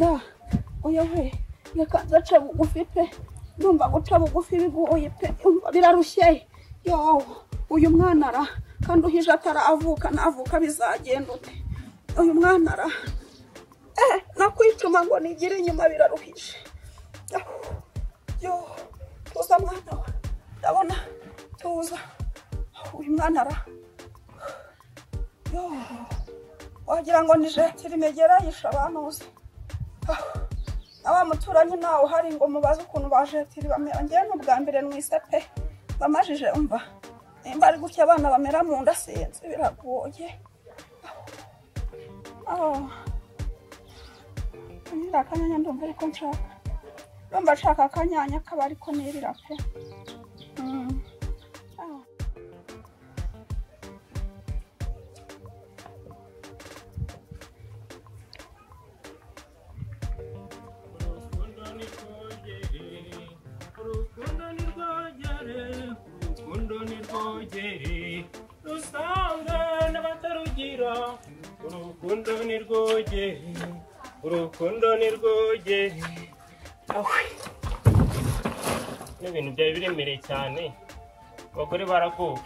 Nda oya we, reka nzaca bugufi pe, ndumva guca bugufi bigoye pe, birarushye. Yo, uyu mwana ara kandi uhije ataravuka, navuka bizagenda ute? Uyu mwana ara nakwicuma ngo nigire inyuma biraruhije. Yo, tuza mwana wa, ndabona tuza. Uyu mwana ara, yo, wagira ngo ni jetiri imegera yishe abantu. Aba muturanyi nawe uhari ngo mubaze ukuntu ba jetiri bamera. Ngewe n'ubwa mbere nwise pe, bamajije umva nimba ari gutya abana bamera mu nda, sinzi, biragoye. Nira akanyanya ndumva ariko nshaka, ndumva nshaka akanyanya kaba ariko nirira pe. Rusanga n'abatarugira, urukundo ni rwogere, urukundo ni rwogere. N'ibintu byari biremereye cyane, abagore baragowe.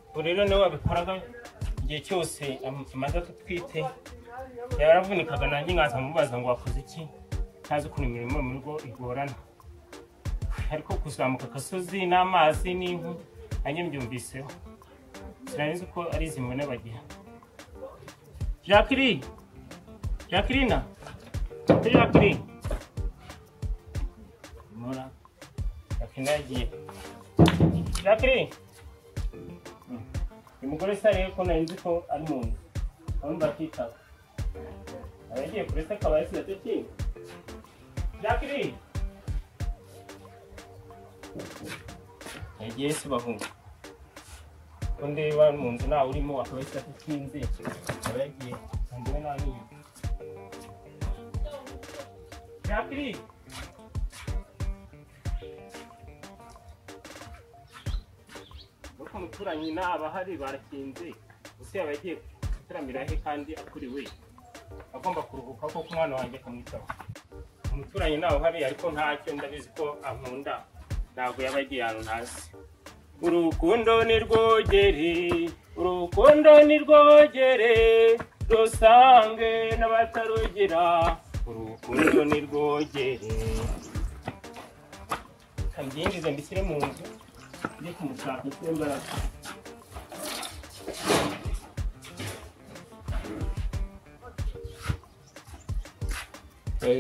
Ubu rero niwe wabikoraga igihe cyose amaze atwite, yaravunikaga, nanjye nkaza mubaza ngo wakoze iki, ntazi ukuntu imirimo mu rugo igorana. Ariko kuzamuka agasozi n'amazi n'inkwi, nanjye mbyumviseho, sinari ko ari izi mbone bagira. Jacqueline, Jacqueline, Jacqueline, Mora, Jacqueline yagiye. Jacqueline, uyu mugore se arebe ko nari nzi ko ari mu nzu, urumva atitaba, aba yagiye kure se akaba yasize atakinga. Jacqueline yagiye se bahunga, ko ndeba mu nzu ntawe urimo, akaba yasize atakinze, aba yagiye ndebe nta n'iyo. Jacqueline, ariko umuturanyi n'abahari barakinze, gusa yaba yagiye gutaramira he kandi akuriwe, agomba kuruhuka kuko umwana wanjye akamwitaho. Umuturanyi ntawe uhari ariko ntacyo, ndabizi ko ankunda, ntabwo yaba yagiye ahantu ntazi. Urukundo ni rwogere, urukundo ni rwogere, rusange n'abatarugira, urukundo ni rwogere. Kambyinjize mbishyire mu nzu, njye kumushaka nshyire imbaraga.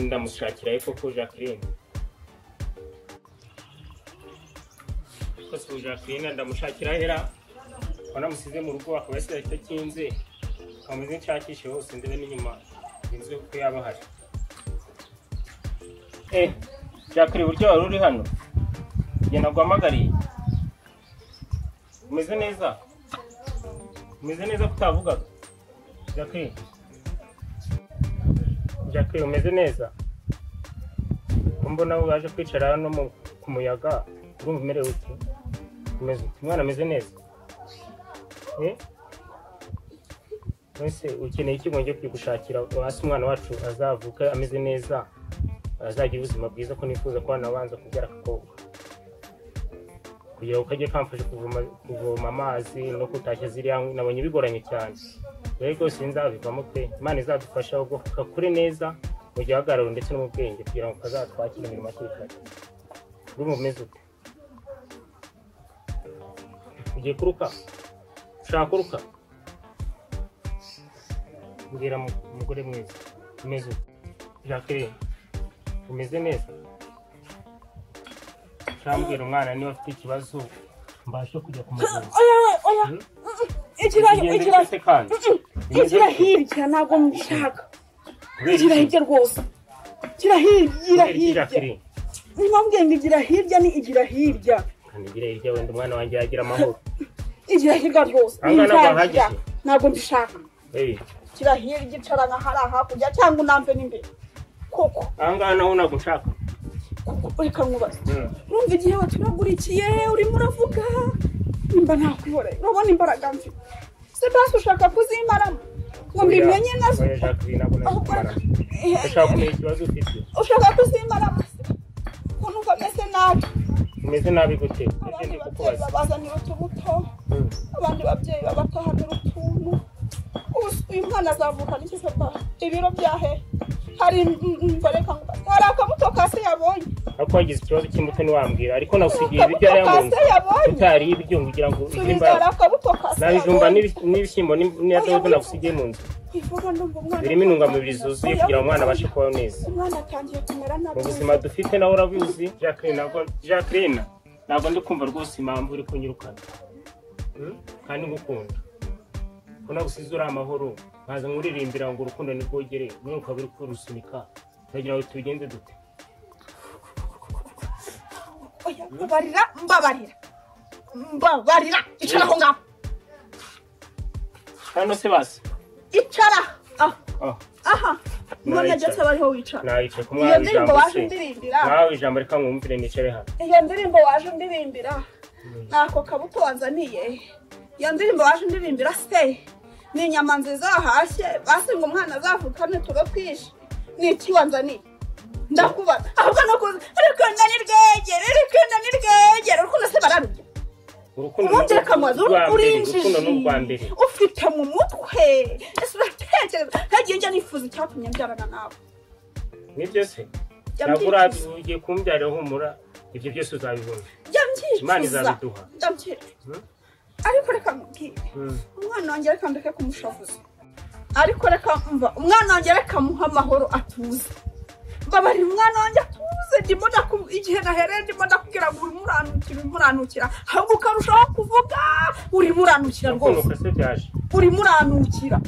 Ndamushakira ariko ko Jacqueline, ko Jacqueline ndamushakira hera, wanamusize mu rugo akaba yasize atakinze, akameze nshakishe hose ndebe n'inyuma inzu ko yaba ahari. Jacqueline, buryo wari uri hano, njye naguhamagariye. Umeze neza? Umeze neza kutavugaga? Jacqueline, Jacqueline umeze neza? Ko mbona waje kwicara hano ku muyaga, urumva umerewe ute? Umeze ute? Umwana ameze neza? Wese ukeneye iki ngo njye kwigushakira hasi umwana wacu azavuka ameze neza, azagira ubuzima bwiza, ko nifuza ko abanza kubyara akakobwa, kugira ngo kajye kamfasha kuvoma amazi no kutashya ziriya nkwi, nabonye bigoranye cyane. Rero rwose nzabivamo pe, Imana izadufasha ubwo kakure neza mu gihagararo ndetse no mu bwenge, kugira ngo kazatwakire imirimo hakiri kare. Urumva umeze ute? Ugiye kuruka? Ushaka kuruka? Mbwira umugore mwiza, umeze ute? Jacqueline, umeze neza? Cyambwira umwana niba afite ikibazo mbashe kujya kumuvuza. Oya oya, igira hirya, ntabwo mbishaka. Igira hirya rwose, igira hirya, igira hirya. Niba mbwiye ngo igira hirya, ni igira hirya. Igira hirya wenda umwana wanjye yagira amahoro. Igira hirya rwose, ntabwo mbishaka. Igira hirya, icara nka hariya hakurya cyangwa unamve n'imbere koko. Aha ngaha naho ntabwo nshaka. Reka nkubaze, urumva igihe waturagurikiye urimo uravuga nimba ntakwihoreye, urabona imbaraga mfite se basi ushaka kuzimaramo? Ngo mbimenye nazo. Oya Jacqueline, ntabwo nazikumara. Ushaka kumenya ikibazo ufite? Ushaka kuzimara ukuntu meze nabi. Umeze nabi gute? Abandi babyeyi babazanira utubuto, abandi babyeyi babatahanira utuntu. Uyu mwana azavuka n'iki se pa? Ibiro byahe? Hari mbareka ngo hari akabuto ka se yabonye. Ariko wagize ikibazo cy'imbuto ntiwambwira, ariko nagusigiye ibiryo hariya mu nzu. Utari ibyo kugira ngo ugire imbaraga. Nta bijumba n'ibishyimbo n'iya dodo nagusigiye mu nzu. Birimo intungamubiri zuzuye kugira ngo umwana abashe kubaho neza. Umwana atangiye kumera nabi. Mu buzima dufite nawe urabizi. Jacqueline, ntabwo ndi kumva rwose impamvu uri kunyirukana. Kandi ngukunda. Ko nagusize uri amahoro, nkaza nkuririmbira ngo urukundo nirwogere, none ukaba uri kurusunika. Uragira ngo tubigenze dute? Oya, mbabarira, mbabarira. Mbabarira, icara aho ngaho. Hano se basi. Icara. Aha. Mbona ndetse bariho wicara. Nayicaye ku mwana ijambo se. Nawe ijambo reka nkumvire nicare hano. Iyo ndirimbo waje ndirimbira. Nako kabuto wanzaniye. Iyo ndirimbo waje ndirimbira se. Ni inyama nziza wahashye, basi ngo umwana azavukane tube twishe. Ni iki wanzaniye? Ndakubaza. Ahubwo no kuza urukundo ni rwegere, urukundo ni rwegere, urukundo se bararurya. Urukundo ni mbere. Ufite mu mutwe. Ese uratekereza ntagiye njya nifuza icyatumye mbyarana nawe. Nibyo se? Ntabwo ugiye kumbyarira humura, ibyo byose uzabibona. Imana izabiduha. Ariko reka mubwire. Umwana wanjye reka ndeke kumushavuza. Ariko reka mva, umwana wanjye reka muha amahoro atuze. Mbabarira umwana wanjye atuze, ndimo igihe nahereye ndimo ndakubwira ngo urimo uranukira, urimo uranukira, ahubwo ukarushaho kuvuga urimo uranukira rwose. Urimo uranukira.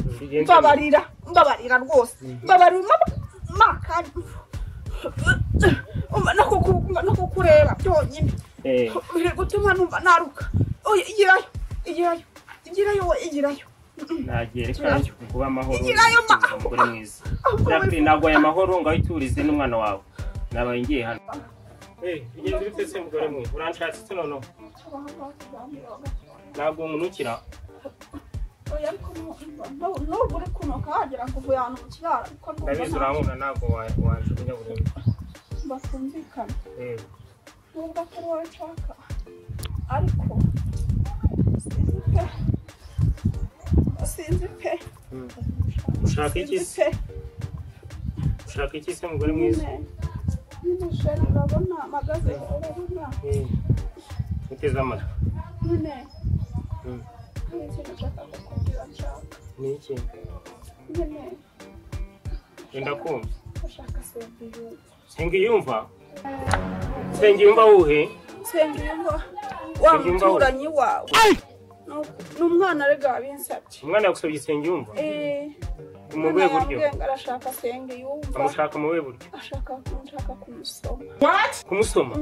Mbabarira, mbabarira rwose. Mbabarira makani. No kukureba byonyine. Biri gutuma numva naruka. Oya, igirayo, igirayo, igirayo, igirayo. Nagiye reka kuba amahoro. Umugore mwiza. Jacqueline, ntabwo aya mahoro ngo ayiturize n'umwana wawe. Nabaye ngiye hano. Bigenze bite se mugore mwiza? Uranshatse se noneho? Ntabwo nkunukira. Oya, ariko nubwo uri kunuka wagira ngo uvuye ahantu mu kiraro. Ndabizi urankunda, ntabwo wanjugunya burundu. Batumvikana. Nubwo atari wowe nshaka, ariko sinzi pe. Sinzi pe. Ushaka iki se? Ushaka iki se mugore mwiza? Nyine sheri urabona mpagaze urabona. Uteze amatwi. Nyine. Hari ikintu nshaka kukubwira nshaka. Ni iki? Nyine. Genda kumva. Ushaka Nsengiyumva. Nsengiyumva? Nsengiyumva wuhe? Nsengiyumva wa muturanyi wawe. N'umwana arega binsabye. Umwana yagusabye Nsengiyumva? Mu buhe buryo? Arashaka Nsengiyumva. Amushaka mu buhe buryo? Ashaka kumusoma. What? Kumusoma?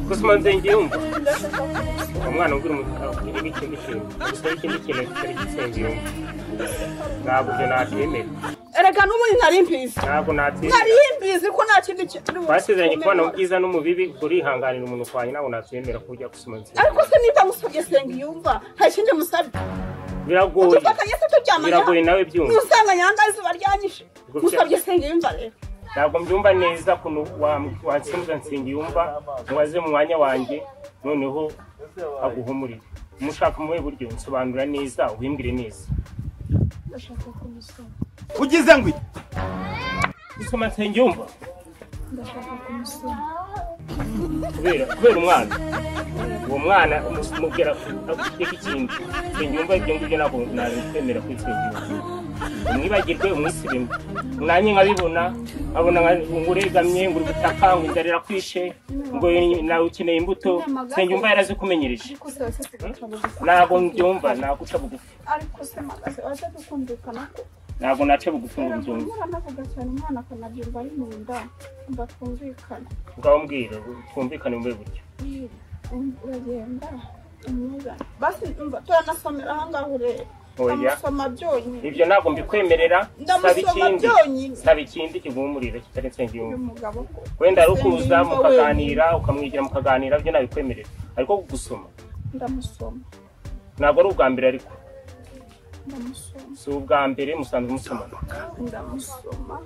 Gusoma Nsengiyumva? Ndashaka kumusoma. Umwana ubwira umutaka ikindi kintu. Gusaba ikindi kintu kitari Nsengiyumva. Ntabwo ibyo nabyemera. Erega n'ubundi nari mbizi. Ntabwo nabyemera. Nari mbizi ko nta kindi kintu. Twasezeranye kubana mu byiza no mu bibi, ubwo urihanganira umuntu kwawe ntabwo nabyemera ko ujya gusoma Nsengiyumva. Ariko se niba musabye Nsengiyumva, nta kindi musabye. Biragoye. Biragoye nawe byumva. Nusanga nyanga izuba ryanyishe. Musabye Nsengiyumva rero. Ntabwo mbyumva neza ukuntu wansimbuza Nsengiyumva ngo aze mu mwanya wanjye noneho aguhumurire. Umushaka mu buhe buryo? Nsobanura neza, ubimbwire neza. Ndashaka kumusoma. Ugize ngo gusoma Nsengiyumva? Ndashaka kumusoma. Kubera umwana. Uwo mwana umubwira akubwira ikindi. Nsengiyumva ibyo ngibyo ntabwo nabikwemera kuri Nsengiyumva. Umwibagirwe umwisibemo. Nanjye nkabibona, nkabona ngo uregamye, ngo uri gutaka, ngo inzara irakwishe, ngo nawe ukeneye imbuto. Nsengiyumva yarazikumenyereje. Ntabwo mbyumva, ntabwo uca bugufi. Ariko se magaze waje dukumvikana ko Ntabwo naca bugufi ngo mbyumve. Uranavuga cyane umwana akanabyumva ari mu nda, mba twumvikana. Ngaho mbwira, twumvikane mu buhe buryo? Uragenda umwuzane. Basi umva turanasomera aha ngaho rero. Oya. Ndamusoma byonyine. Ibyo ntabwo mbikwemerera. Saba ikindi. Saba ikindi kiguhumurira kitari Nsengiyumva. Wenda ari ukuza mukaganira, ukamwigira mukaganira, byo nabikwemerera. Ariko gusoma. Ndamusoma. Ntabwo ari ubwa mbere ariko. Ndamusoma. Si ubwa mbere musanzwe musomana. Ndamusoma.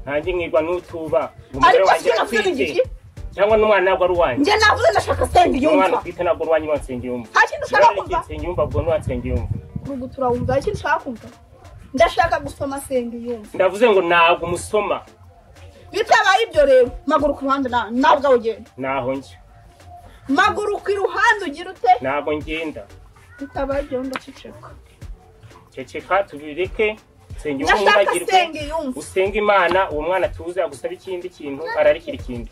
Ntange nkirwa n'utuba umugore Ariko wanjye sicyo navuze ni atwite igiki? Cyangwa n'umwana ntabwo ari uwanjye. Njye navuze ndashaka Umwana Nsengiyumva. utwite ntabwo ari uwanjye wa Nsengiyumva. Nta kintu ushaka kumva. Nsengiyumva ubwo n'uwa Nsengiyumva. Ubu turawumva. Hari ikintu ushaka kumva? Ndashaka gusoma Nsengiyumva. Ndavuze ngo ntabwo umusoma. Bitabaye ibyo rero, maguruka iruhande nawe, nawe ubwawe ugenda. Naho njya. Maguruka iruhande ugira ute? Ntabwo ngenda. Bitabaye ibyo ndaceceka. Ceceka tubireke. Nsengiyumva Ndashaka mwibagirwe. Nsengiyumva. Usenge Imana uwo mwana tuze agusaba ikindi kintu ararikira ikindi.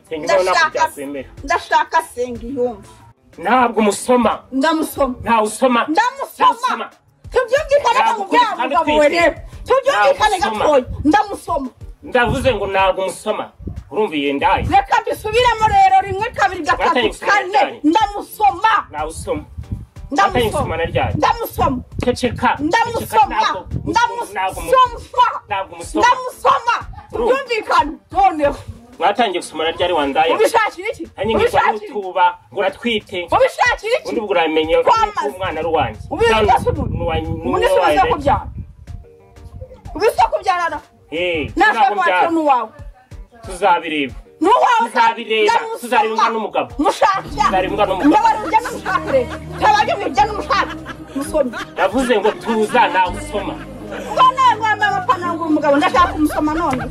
Nsengiyumva ntabwo Ndashaka byakwemera. Ndashaka Nsengiyumva. Ntabwo umusoma. Ndamusoma. Ntawe usoma. Ntawe Ndamusoma. usoma. Tubyumvikane Ntabwo mubyaha kandi mugabo we utwite. rero. Tubyumvikane Ntabwo usoma. gatoya. Ndamusoma. Ndavuze ngo ntabwo umusoma. Urumva iyo ndaye. Reka mbisubiremo rero rimwe kabiri gatatu Mwatanye gusoma kane. ryari? Ndamusoma. Ntawe usoma. Mwatanye Ndamusoma. gusomana ryari? Ndamusoma. Ceceka. Ndamusoma. Ndamusoma. Ntabwo umusoma. Ndamusoma. Tubyumvikane noneho. Mwatangiye gusomana ryari wandaye? Ubishakira iki? Nanjye ngirwa Ubishakira iki? n'utuba ngo uratwite. Ubishakira iki? Undi ubwo uramenya ko Kwamaze. umwana ari uwanjye. Ubizi byose ubu. Ubu ni subiza kubyara. Ubizi kubyarana. Eh, Nashaka ntabwo wacu mbyara. n'uwawe. Tuzabireba. N'uwawe. Tuzabireba. Tuzareba imbwa n'umugabo. Mushaka. Tuzareba imbwa n'umugabo. Ndabara ujya n'umushaka rero. Tabajya ujya n'umushaka. Musome. Ndavuze ngo tuza ntawe usoma. Ngo nawe mwambaye amapantaro ngo uri umugabo ndashaka kumusoma none.